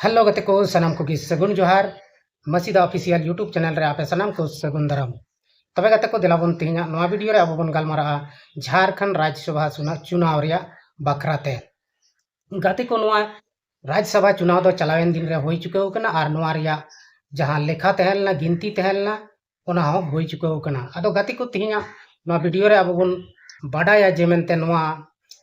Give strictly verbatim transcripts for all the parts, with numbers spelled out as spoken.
Hello ᱜᱟᱛᱮ ᱠᱚ, ᱥᱟᱱᱟᱢ ᱠᱚᱜᱮ ᱥᱟᱹᱜᱩᱱ ᱡᱚᱦᱟᱨ᱾ ᱢᱟᱹᱥᱤᱫᱟ ᱚᱯᱷᱤᱥᱤᱭᱟᱞ YouTube ᱪᱮᱱᱮᱞ ᱨᱮ ᱟᱯᱮ ᱥᱟᱱᱟᱢ ᱠᱚ ᱥᱟᱹᱜᱩᱱ ᱫᱟᱨᱟᱢ᱾ ᱛᱚᱵᱮ ᱜᱟᱛᱮ ᱠᱚ, ᱫᱮᱞᱟ ᱵᱚᱱ ᱛᱮᱦᱮᱧᱟᱜ ᱱᱚᱣᱟ ᱵᱷᱤᱰᱤᱭᱳ ᱨᱮ ᱟᱵᱚ ᱵᱚᱱ ᱜᱟᱞᱢᱟᱨᱟᱜᱼᱟ ᱡᱷᱟᱲᱠᱷᱚᱸᱰ ᱨᱟᱡᱽ ᱥᱚᱵᱷᱟ ᱥᱩᱱᱟ-, ᱪᱩᱱᱟᱣ ᱨᱮᱭᱟᱜ ᱵᱟᱠᱷᱨᱟ ᱛᱮ᱾ ᱜᱟᱛᱮ ᱠᱚ, ᱱᱚᱣᱟ ᱨᱟᱡᱽ ᱥᱚᱵᱷᱟ ᱪᱩᱱᱟᱣ ᱫᱚ ᱪᱟᱞᱟᱣᱮᱱ ᱫᱤᱱ ᱨᱮ ᱦᱩᱭ ᱪᱩᱠᱟᱹᱣ ᱠᱟᱱᱟ ᱟᱨ ᱱᱚᱣᱟ ᱨᱮᱭᱟᱜ ᱡᱟᱦᱟᱸ ᱞᱮᱠᱷᱟ ᱛᱟᱦᱮᱸ ᱞᱮᱱᱟ, ᱜᱤᱱᱛᱤ ᱛᱟᱦᱮᱸ ᱞᱮᱱᱟ, ᱚᱱᱟ ᱦᱚᱸ ᱦᱩᱭ ᱪᱩᱠᱟᱹᱣ ᱠᱟᱱᱟ᱾ ᱟᱫᱚ ᱜᱟᱛᱮ ᱠᱚ, ᱛᱮᱦᱮᱧᱟᱜ ᱱᱚᱣᱟ ᱵᱷᱤᱰᱤᱭᱳ ᱨᱮ ᱟᱵᱚ ᱵᱚᱱ ᱵᱟᱰᱟᱭᱟ ᱡᱮ ᱢᱮᱱᱛᱮ ᱱᱚᱣᱟ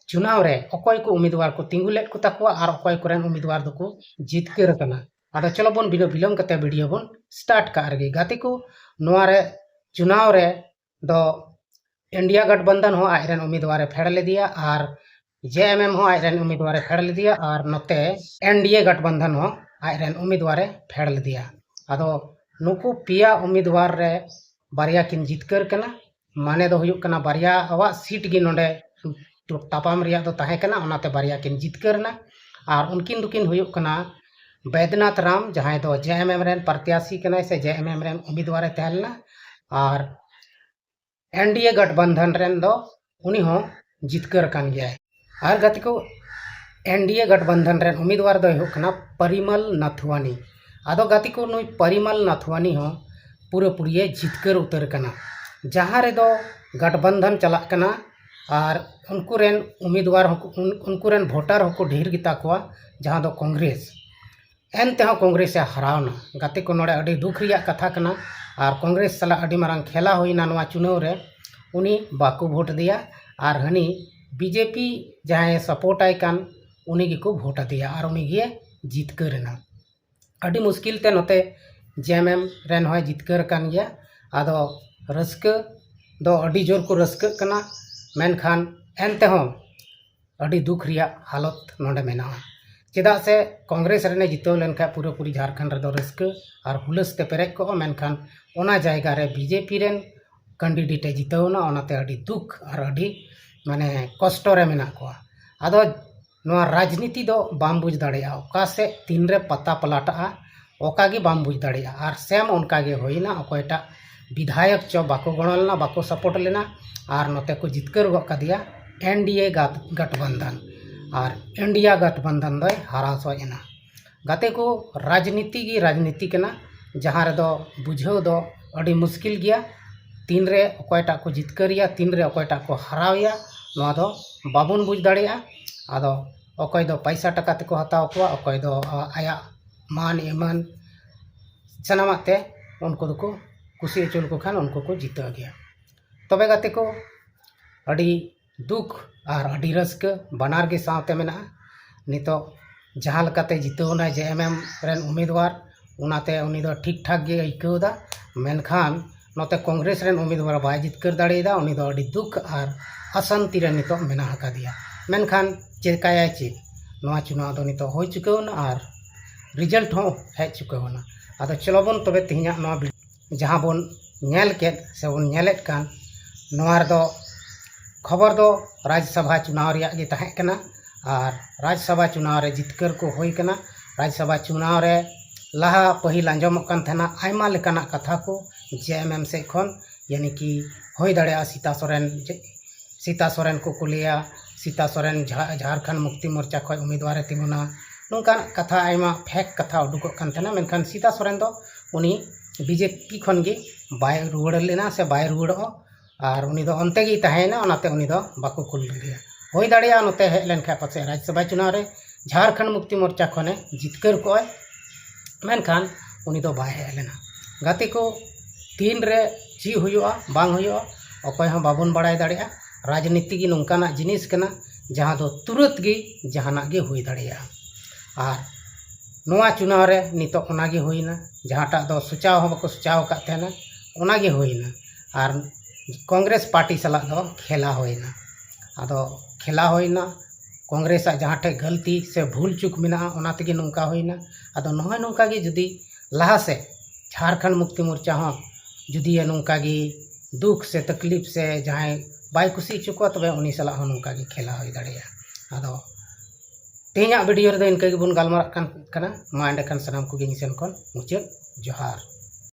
ᱪᱩᱱᱟᱣ ᱨᱮ ᱚᱠᱚᱭ ᱠᱚ ᱩᱢᱤᱫᱣᱟᱨ ᱠᱚ ᱛᱤᱸᱜᱩ ᱞᱮᱫ ᱠᱚ ᱛᱟᱠᱚᱣᱟ ᱟᱨ ᱚᱠᱚᱭ ᱠᱚᱨᱮᱱ ᱩᱢᱤᱫᱣᱟᱨ ᱫᱚᱠᱚ ᱡᱤᱛᱠᱟᱹᱨ ᱟᱠᱟᱱᱟ᱾ ᱟᱫᱚ ᱪᱚᱞᱚ ᱵᱚᱱ ᱵᱤᱱᱟᱹ ᱵᱤᱞᱚᱢ ᱠᱟᱛᱮ ᱵᱷᱤᱰᱤᱭᱳ ᱵᱚᱱ ᱥᱴᱟᱨᱴ ᱠᱟᱜ ᱨᱮᱜᱮ᱾ ᱜᱟᱛᱮ ᱠᱚ, ᱱᱚᱣᱟ ᱨᱮ ᱪᱩᱱᱟᱣ ᱨᱮ ᱫᱚ ᱤᱱᱰᱤᱭᱟ ᱜᱟᱴᱵᱟᱱᱫᱷᱟᱱ ᱦᱚᱸ ᱟᱡᱨᱮᱱ ᱩᱢᱤᱫᱣᱟᱨᱮ ᱯᱷᱮᱰ ᱞᱮᱫᱮᱭᱟ ᱟᱨ ᱡᱮ ᱮᱢ ᱮᱢ ᱦᱚᱸ ᱟᱡᱨᱮᱱ ᱩᱢᱤᱫᱣᱟᱨᱮ ᱯᱷᱮᱰ ᱞᱮᱫᱮᱭᱟ ᱟᱨ ᱱᱚᱛᱮ ᱮᱱ ᱰᱤ ᱮ ᱜᱟᱴᱵᱟᱱᱫᱷᱟᱱ ᱦᱚᱸ ᱟᱡᱨᱮᱱ ᱩᱢᱤᱫᱣᱟᱨᱮ ᱯᱷᱮᱰ ᱞᱮᱫᱮᱭᱟ᱾ ᱟᱫᱚ ᱱᱩᱠᱩ ᱯᱮᱭᱟ ᱩᱢᱤᱫᱣᱟᱨ ᱨᱮ ᱵᱟᱨᱭᱟ ᱠᱤᱱ ᱡᱤᱛᱠᱟᱹᱨ ᱠᱟᱱᱟ᱾ ᱢᱟᱱᱮ ᱫᱚ ᱦᱩᱭᱩᱜ ᱠᱟᱱᱟ, ᱵᱟᱨᱭᱟ ᱟᱣᱟᱜ ᱥᱤᱴ ᱜᱮ ᱱᱚᱰᱮ ᱛᱟᱯᱟᱢ ᱨᱮᱭᱟᱜ ᱫᱚ ᱛᱟᱦᱮᱸ ᱠᱟᱱᱟ, ᱚᱱᱟᱛᱮ ᱵᱟᱨᱭᱟ ᱠᱤᱱ ᱡᱤᱛᱠᱟᱹᱨ ᱮᱱᱟ᱾ ᱟᱨ ᱩᱱᱠᱤᱱ ᱫᱚᱠᱤᱱ ᱦᱩᱭᱩᱜ ᱠᱟᱱᱟ ᱵᱮᱫᱽᱱᱟᱛᱷ ᱨᱟᱢ, ᱡᱟᱦᱟᱸᱭ ᱫᱚ ᱡᱮ ᱮᱢ ᱮᱢ ᱨᱮᱱ ᱯᱨᱚᱛᱭᱟᱥᱤ ᱠᱟᱱᱟᱭ ᱥᱮ ᱡᱮ ᱮᱢ ᱮᱢ ᱨᱮᱱ ᱩᱢᱤᱫᱣᱟᱨᱮ ᱛᱟᱦᱮᱸ ᱞᱮᱱᱟ, ᱟᱨ ᱮᱱ ᱰᱤ ᱮ ᱜᱟᱴᱵᱟᱱᱫᱷᱟᱱ ᱨᱮᱱ ᱫᱚ ᱩᱱᱤ ᱦᱚᱸ ᱡᱤᱛᱠᱟᱹᱨ ᱟᱠᱟᱱ ᱜᱮᱭᱟᱭ᱾ ᱟᱨ ᱜᱟᱛᱮ ᱠᱚ, ᱮᱱ ᱰᱤ ᱮ ᱜᱟᱴᱵᱟᱱᱫᱷᱟᱱ ᱨᱮᱱ ᱩᱢᱤᱫᱣᱟᱨ ᱫᱚᱭ ᱦᱩᱭᱩᱜ ᱠᱟᱱᱟ ᱯᱟᱨᱤᱢᱟᱞ ᱱᱟᱛᱷᱣᱟᱱᱤ᱾ ᱟᱫᱚ ᱜᱟᱛᱮ ᱠᱚ, ᱱᱩᱭ ᱯᱟᱨᱤᱢᱟᱞ ᱱᱟᱛᱷᱣᱟᱱᱤ ᱦᱚᱸ ᱯᱩᱨᱟᱹᱯᱩᱨᱤᱭᱮ ᱡᱤᱛᱠᱟᱹᱨ ᱩᱛᱟᱹᱨ ᱠᱟᱱᱟ, ᱡᱟᱦᱟᱸ ᱨᱮᱫᱚ ᱜᱟᱴᱵᱟᱱᱫᱷᱟᱱ ᱪᱟᱞᱟᱜ ᱠᱟᱱᱟ ᱟᱨ ᱩᱱᱠᱩ ᱨᱮᱱ ᱩᱢᱤᱫᱣᱟᱨ ᱦᱚᱸᱠᱚ, ᱩᱱ-, ᱩᱱᱠᱩ ᱨᱮᱱ ᱵᱷᱳᱴᱟᱨ ᱦᱚᱸᱠᱚ ᱰᱷᱮᱨ ᱜᱮᱛᱟ ᱠᱚᱣᱟ, ᱡᱟᱦᱟᱸ ᱫᱚ ᱠᱚᱝᱜᱨᱮᱥ᱾ ᱮᱱᱛᱮᱦᱚᱸ ᱠᱚᱝᱜᱨᱮᱥ ᱮ ᱦᱟᱨᱟᱣᱱᱟ᱾ ᱜᱟᱛᱮ ᱠᱚ, ᱱᱚᱰᱮ ᱟᱹᱰᱤ ᱫᱩᱠ ᱨᱮᱭᱟᱜ ᱠᱟᱛᱷᱟ ᱠᱟᱱᱟ᱾ ᱟᱨ ᱠᱚᱝᱜᱨᱮᱥ ᱥᱟᱞᱟᱜ ᱟᱹᱰᱤ ᱢᱟᱨᱟᱝ ᱠᱷᱮᱞᱟ ᱦᱩᱭᱱᱟ ᱱᱚᱣᱟ ᱪᱩᱱᱟᱹᱣ ᱨᱮ᱾ ᱩᱱᱤ ᱵᱟᱠᱚ ᱵᱷᱳᱴ ᱟᱫᱮᱭᱟ ᱟᱨ ᱦᱟᱹᱱᱤ ᱵᱤ ᱡᱮ ᱯᱤ ᱡᱟᱦᱟᱸᱭ ᱥᱟᱯᱳᱨᱴ ᱟᱭ ᱠᱟᱱ, ᱩᱱᱤ ᱜᱮᱠᱚ ᱵᱷᱳᱴ ᱟᱫᱮᱭᱟ ᱟᱨ ᱩᱱᱤ ᱜᱮ ᱡᱤᱛᱠᱟᱹᱨ ᱮᱱᱟ᱾ ᱟᱹᱰᱤ ᱢᱩᱥᱠᱤᱞ ᱛᱮ ᱱᱚᱛᱮ ᱡᱮ ᱮᱢ ᱮᱢ ᱨᱮᱱ ᱦᱚᱸᱭ ᱡᱤᱛᱠᱟᱹᱨ ᱟᱠᱟᱱ ᱜᱮᱭᱟ᱾ ᱟᱫᱚ ᱨᱟᱹᱥᱠᱟᱹ ᱫᱚ ᱟᱹᱰᱤ ᱡᱳᱨ ᱠᱚ ᱨᱟᱹᱥᱠᱟᱹᱜ ᱠᱟᱱᱟ, ᱢᱮᱱᱠᱷᱟᱱ ᱮᱱᱛᱮᱦᱚᱸ ᱟᱹᱰᱤ ᱫᱩᱠ ᱨᱮᱭᱟᱜ ᱦᱟᱞᱚᱛ ᱱᱚᱰᱮ ᱢᱮᱱᱟᱜᱼᱟ᱾ ᱪᱮᱫᱟᱜ ᱥᱮ ᱠᱚᱝᱜᱨᱮᱥ ᱨᱮᱱᱮ ᱡᱤᱛᱟᱹᱣ ᱞᱮᱱᱠᱷᱟᱱ ᱯᱩᱨᱟᱹᱯᱩᱨᱤ ᱡᱷᱟᱲᱠᱷᱚᱸᱰ ᱨᱮᱫᱚ ᱨᱟᱹᱥᱠᱟᱹ ᱟᱨ ᱦᱩᱞᱟᱹᱥ ᱛᱮ ᱯᱮᱨᱮᱡ ᱠᱚᱜᱼᱟ, ᱢᱮᱱᱠᱷᱟᱱ ᱚᱱᱟ ᱡᱟᱭᱜᱟ ᱨᱮ ᱵᱤ ᱡᱮ ᱯᱤ ᱨᱮᱱ ᱠᱮᱱᱰᱤᱰᱮᱴ ᱮ ᱡᱤᱛᱟᱹᱣ ᱮᱱᱟ, ᱚᱱᱟᱛᱮ ᱟᱹᱰᱤ ᱫᱩᱠ ᱟᱨ ᱟᱹᱰᱤ, ᱢᱟᱱᱮ, ᱠᱚᱥᱴᱚ ᱨᱮ ᱢᱮᱱᱟᱜ ᱠᱚᱣᱟ᱾ ᱟᱫᱚ ᱱᱚᱣᱟ ᱨᱟᱡᱽᱱᱤᱛᱤ ᱫᱚ ᱵᱟᱢ ᱵᱩᱡᱽ ᱫᱟᱲᱮᱭᱟᱜᱼᱟ, ᱚᱠᱟ ᱥᱮᱫ ᱛᱤᱱᱨᱮ ᱯᱟᱛᱟ ᱯᱟᱞᱟᱴᱟᱜᱼᱟ, ᱚᱠᱟ ᱜᱮ ᱵᱟᱢ ᱵᱩᱡᱽ ᱫᱟᱲᱮᱭᱟᱜᱼᱟ᱾ ᱟᱨ ᱥᱮᱢ ᱚᱱᱠᱟ ᱜᱮ ᱦᱩᱭᱱᱟ, ᱚᱠᱚᱭᱴᱟᱜ ᱵᱤᱫᱷᱟᱭᱚᱠ ᱪᱚ ᱵᱟᱠᱚ ᱜᱚᱲᱚ ᱞᱮᱱᱟ, ᱵᱟᱠᱚ ᱥᱟᱯᱳᱨᱴ ᱞᱮᱱᱟ, ᱟᱨ ᱱᱚᱛᱮ ᱠᱚ ᱡᱤᱛᱠᱟᱹᱨ ᱜᱚᱫ ᱠᱟᱫᱮᱭᱟ ᱮᱱ ᱰᱤ ᱮ ᱜᱟᱴ-, ᱜᱟᱴᱵᱟᱱᱫᱷᱟᱱ, ᱟᱨ ᱤᱱᱰᱤᱭᱟ ᱜᱟᱴᱵᱟᱱᱫᱷᱟᱱ ᱫᱚᱭ ᱦᱟᱨᱟᱣ ᱥᱚᱡ ᱮᱱᱟ᱾ ᱜᱟᱛᱮ ᱠᱚ, ᱨᱟᱡᱽᱱᱤᱛᱤ ᱜᱮ ᱨᱟᱡᱽᱱᱤᱛᱤ ᱠᱟᱱᱟ, ᱡᱟᱦᱟᱸ ᱨᱮᱫᱚ ᱵᱩᱡᱷᱟᱹᱣ ᱫᱚ ᱟᱹᱰᱤ ᱢᱩᱥᱠᱤᱞ ᱜᱮᱭᱟ᱾ ᱛᱤᱱᱨᱮ ᱚᱠᱚᱭᱴᱟᱜ ᱠᱚ ᱡᱤᱛᱠᱟᱹᱨᱮᱭᱟ, ᱛᱤᱱᱨᱮ ᱚᱠᱚᱭᱴᱟᱜ ᱠᱚ ᱦᱟᱨᱟᱣᱮᱭᱟ, ᱱᱚᱣᱟ ᱫᱚ ᱵᱟᱵᱚᱱ ᱵᱩᱡᱽ ᱫᱟᱲᱮᱭᱟᱜᱼᱟ᱾ ᱟᱫᱚ ᱚᱠᱚᱭ ᱫᱚ ᱯᱟᱭᱥᱟ ᱴᱟᱠᱟ ᱛᱮᱠᱚ ᱦᱟᱛᱟᱣ ᱠᱚᱣᱟ, ᱚᱠᱚᱭ ᱫᱚ ᱟᱭᱟᱜ ᱢᱟᱱ ᱮᱢᱟᱱ ᱥᱟᱱᱟᱢᱟᱜ ᱛᱮ ᱩᱱᱠᱩ ᱫᱚᱠᱚ ᱠᱩᱥᱤ ᱦᱚᱪᱚ ᱞᱮᱠᱚ ᱠᱷᱟᱱ ᱩᱱᱠᱩ ᱠᱚ ᱡᱤᱛᱟᱹᱜ ᱜᱮᱭᱟ᱾ ᱛᱚᱵᱮ ᱜᱟᱛᱮ ᱠᱚ, ᱟᱹᱰᱤ ᱫᱩᱠ ᱟᱨ ᱟᱹᱰᱤ ᱨᱟᱹᱥᱠᱟᱹ ᱵᱟᱱᱟᱨ ᱜᱮ ᱥᱟᱶᱛᱮ ᱢᱮᱱᱟᱜᱼᱟ᱾ ᱱᱤᱛᱚᱜ ᱡᱟᱦᱟᱸ ᱞᱮᱠᱟᱛᱮ ᱡᱤᱛᱟᱹᱣ ᱮᱱᱟᱭ ᱡᱮ ᱮᱢ ᱮᱢ ᱨᱮᱱ ᱩᱢᱤᱫᱣᱟᱨ, ᱚᱱᱟᱛᱮ ᱩᱱᱤ ᱫᱚ ᱴᱷᱤᱠ ᱴᱷᱟᱠ ᱜᱮ ᱟᱹᱭᱠᱟᱹᱣ ᱮᱫᱟ᱾ ᱢᱮᱱᱠᱷᱟᱱ ᱱᱚᱛᱮ ᱠᱚᱝᱜᱨᱮᱥ ᱨᱮᱱ ᱩᱢᱤᱫᱣᱟᱨ ᱵᱟᱭ ᱡᱤᱛᱠᱟᱹᱨ ᱫᱟᱲᱮᱭᱟᱫᱟ, ᱩᱱᱤ ᱫᱚ ᱟᱹᱰᱤ ᱫᱩᱠ ᱟᱨ ᱚᱥᱟᱱᱛᱤ ᱨᱮ ᱱᱤᱛᱚᱜ ᱢᱮᱱᱟᱜ ᱟᱠᱟᱫᱮᱭᱟ᱾ ᱢᱮᱱᱠᱷᱟᱱ ᱪᱮᱠᱟᱭᱟᱭ ᱪᱮᱫ? ᱱᱚᱣᱟ ᱪᱩᱱᱟᱣ ᱫᱚ ᱱᱤᱛᱚᱜ ᱦᱩᱭ ᱪᱩᱠᱟᱹᱣ ᱮᱱᱟ ᱟᱨ ᱨᱤᱡᱟᱞᱴ ᱦᱚᱸ ᱦᱮᱡ ᱪᱩᱠᱟᱹᱣ ᱮᱱᱟ᱾ ᱟᱫᱚ ᱪᱚᱞᱚ ᱵᱚᱱ ᱛᱚᱵᱮ ᱛᱮᱦᱮᱧᱟᱜ ᱱᱚᱣᱟ ᱵᱷᱤ-, ᱡᱟᱦᱟᱸ ᱵᱚᱱ ᱧᱮᱞ ᱠᱮᱫ ᱥᱮ ᱵᱚᱱ ᱧᱮᱞᱮᱫ ᱠᱟᱱ, ᱱᱚᱣᱟ ᱨᱮᱫᱚ ᱠᱷᱚᱵᱚᱨ ᱫᱚ ᱨᱟᱡᱽᱥᱚᱵᱷᱟ ᱪᱩᱱᱟᱣ ᱨᱮᱭᱟᱜ ᱜᱮ ᱛᱟᱦᱮᱸ ᱠᱟᱱᱟ᱾ ᱟᱨ ᱨᱟᱡᱽᱥᱚᱵᱷᱟ ᱪᱩᱱᱟᱣ ᱨᱮ ᱡᱤᱛᱠᱟᱹᱨ ᱠᱚ ᱦᱩᱭ ᱠᱟᱱᱟ᱾ ᱨᱟᱡᱽᱥᱚᱵᱷᱟ ᱪᱩᱱᱟᱣ ᱨᱮ ᱞᱟᱦᱟ ᱯᱟᱹᱦᱤᱞ ᱟᱸᱡᱚᱢᱚᱜ ᱠᱟᱱ ᱛᱟᱦᱮᱱᱟ ᱟᱭᱢᱟ ᱞᱮᱠᱟᱱᱟᱜ ᱠᱟᱛᱷᱟ ᱠᱚ ᱡᱮ ᱮᱢ ᱮᱢ ᱥᱮᱫ ᱠᱷᱚᱱ, ᱭᱟᱱᱤ ᱠᱤ ᱦᱩᱭ ᱫᱟᱲᱮᱭᱟᱜᱼᱟ ᱥᱤᱛᱟ ᱥᱚᱨᱮᱱ, ᱡᱮ ᱥᱤᱛᱟ ᱥᱚᱨᱮᱱ ᱠᱚ ᱠᱩᱞᱤᱭᱟ, ᱥᱤᱛᱟ ᱥᱚᱨᱮᱱ ᱡᱷᱟ-, ᱡᱷᱟᱨᱠᱷᱚᱸᱰ ᱢᱩᱠᱛᱤ ᱢᱳᱨᱪᱟ ᱠᱷᱚᱱ ᱩᱢᱤᱫᱣᱟᱨᱮ ᱛᱤᱸᱜᱩᱱᱟ, ᱱᱚᱝᱠᱟᱱᱟᱜ ᱠᱟᱛᱷᱟ, ᱟᱭᱢᱟ ᱯᱷᱮᱠ ᱠᱟᱛᱷᱟ ᱩᱰᱩᱠᱚᱜ ᱠᱟᱱ ᱛᱟᱦᱮᱱᱟ᱾ ᱢᱮᱱᱠᱷᱟᱱ ᱥᱤᱛᱟ ᱥᱚᱨᱮᱱ ᱫᱚ ᱩᱱᱤ ᱵᱤᱡᱮᱯᱤ ᱠᱷᱚᱱ ᱜᱮ ᱵᱟᱭ ᱨᱩᱣᱟᱹᱲ ᱞᱮᱱᱟ ᱥᱮ ᱵᱟᱭ ᱨᱩᱣᱟᱹᱲᱚᱜᱼᱟ, ᱟᱨ ᱩᱱᱤ ᱫᱚ ᱚᱱᱛᱮ ᱜᱮᱭ ᱛᱟᱦᱮᱸᱭᱮᱱᱟ, ᱚᱱᱟᱛᱮ ᱩᱱᱤ ᱫᱚ ᱵᱟᱠᱚ ᱠᱩᱞ ᱞᱮᱫᱮᱭᱟ᱾ ᱦᱩᱭ ᱫᱟᱲᱮᱭᱟᱜᱼᱟ ᱱᱚᱛᱮ ᱦᱮᱡ ᱞᱮᱱᱠᱷᱟᱱ ᱯᱟᱥᱮᱡ ᱨᱟᱡᱽᱥᱚᱵᱷᱟ ᱪᱩᱱᱟᱣ ᱨᱮ ᱡᱷᱟᱨᱠᱷᱚᱸᱰ ᱢᱩᱠᱛᱤ ᱢᱳᱨᱪᱟ ᱠᱷᱚᱱᱮ ᱡᱤᱛᱠᱟᱹᱨ ᱠᱚᱜᱼᱟᱭ, ᱢᱮᱱᱠᱷᱟᱱ ᱩᱱᱤ ᱫᱚ ᱵᱟᱭ ᱦᱮᱡ ᱞᱮᱱᱟ᱾ ᱜᱟᱛᱮ ᱠᱚ, ᱛᱤᱱ ᱨᱮ ᱪᱮᱫ ᱦᱩᱭᱩᱜᱼᱟ ᱵᱟᱝ ᱦᱩᱭᱩᱜᱼᱟ, ᱚᱠᱚᱭ ᱦᱚᱸ ᱵᱟᱵᱚᱱ ᱵᱟᱲᱟᱭ ᱫᱟᱲᱮᱭᱟᱜᱼᱟ᱾ ᱨᱟᱡᱽᱱᱤᱛᱤ ᱜᱮ ᱱᱚᱝᱠᱟᱱᱟᱜ ᱡᱤᱱᱤᱥ ᱠᱟᱱᱟ, ᱡᱟᱦᱟᱸ ᱫᱚ ᱛᱩᱨᱟᱹᱛ ᱜᱮ ᱡᱟᱦᱟᱱᱟᱜ ᱜᱮ ᱦᱩᱭ ᱫᱟᱲᱮᱭᱟᱜᱼᱟ᱾ ᱟᱨ ᱱᱚᱣᱟ ᱪᱩᱱᱟᱣ ᱨᱮ ᱱᱤᱛᱚᱜ ᱚᱱᱟ ᱜᱮ ᱦᱩᱭᱱᱟ, ᱡᱟᱦᱟᱸᱴᱟᱜ ᱫᱚ ᱥᱚᱪᱟᱣ ᱦᱚᱸ ᱵᱟᱠᱚ ᱥᱚᱪᱟᱣ ᱟᱠᱟᱫ ᱛᱟᱦᱮᱱᱟ, ᱚᱱᱟ ᱜᱮ ᱦᱩᱭᱱᱟ᱾ ᱟᱨ ᱠᱚᱝᱜᱨᱮᱥ ᱯᱟᱨᱴᱤ ᱥᱟᱞᱟᱜ ᱫᱚ ᱠᱷᱮᱞᱟ ᱦᱩᱭᱱᱟ᱾ ᱟᱫᱚ ᱠᱷᱮᱞᱟ ᱦᱩᱭᱱᱟ, ᱠᱚᱝᱜᱨᱮᱥᱟᱜ ᱡᱟᱦᱟᱸ ᱴᱷᱮᱡ ᱜᱟᱹᱞᱛᱤ ᱥᱮ ᱵᱷᱩᱞ ᱪᱩᱠ ᱢᱮᱱᱟᱜᱼᱟ, ᱚᱱᱟ ᱛᱮᱜᱮ ᱱᱚᱝᱠᱟ ᱦᱩᱭᱱᱟ᱾ ᱟᱫᱚ ᱱᱚᱜᱼᱚᱭ ᱱᱚᱝᱠᱟ ᱜᱮ ᱡᱩᱫᱤ ᱞᱟᱦᱟ ᱥᱮᱫ ᱡᱷᱟᱨᱠᱷᱚᱸᱰ ᱢᱩᱠᱛᱤ ᱢᱳᱨᱪᱟ ᱦᱚᱸ ᱡᱩᱫᱤ ᱱᱚᱝᱠᱟ ᱜᱮ ᱫᱩᱠ ᱥᱮ ᱛᱟᱠᱞᱤᱯ ᱥᱮ ᱡᱟᱦᱟᱸᱭ ᱵᱟᱭ ᱠᱩᱥᱤ ᱦᱚᱪᱚ ᱠᱚᱣᱟ, ᱛᱚᱵᱮ ᱩᱱᱤ ᱥᱟᱞᱟᱜ ᱦᱚᱸ ᱱᱚᱝᱠᱟ ᱜᱮ ᱠᱷᱮᱞᱟ ᱦᱩᱭ ᱫᱟᱲᱮᱭᱟᱜᱼᱟ᱾ ᱟᱫᱚ ᱛᱮᱦᱮᱧᱟᱜ ᱵᱷᱤᱰᱤᱭᱳ ᱨᱮᱫᱚ ᱤᱱᱠᱟᱹ ᱜᱮᱵᱚᱱ ᱜᱟᱞᱢᱟᱨᱟᱜ ᱠᱟᱱ ᱠᱟᱱᱟ᱾ ᱢᱟ ᱮᱸᱰᱮᱠᱷᱟᱱ ᱥᱟᱱᱟᱢ ᱠᱚᱜᱮ ᱤᱧ ᱥᱮᱱ ᱠᱷᱚᱱ ᱢᱩᱪᱟᱹᱫ ᱡᱚᱦᱟᱨ᱾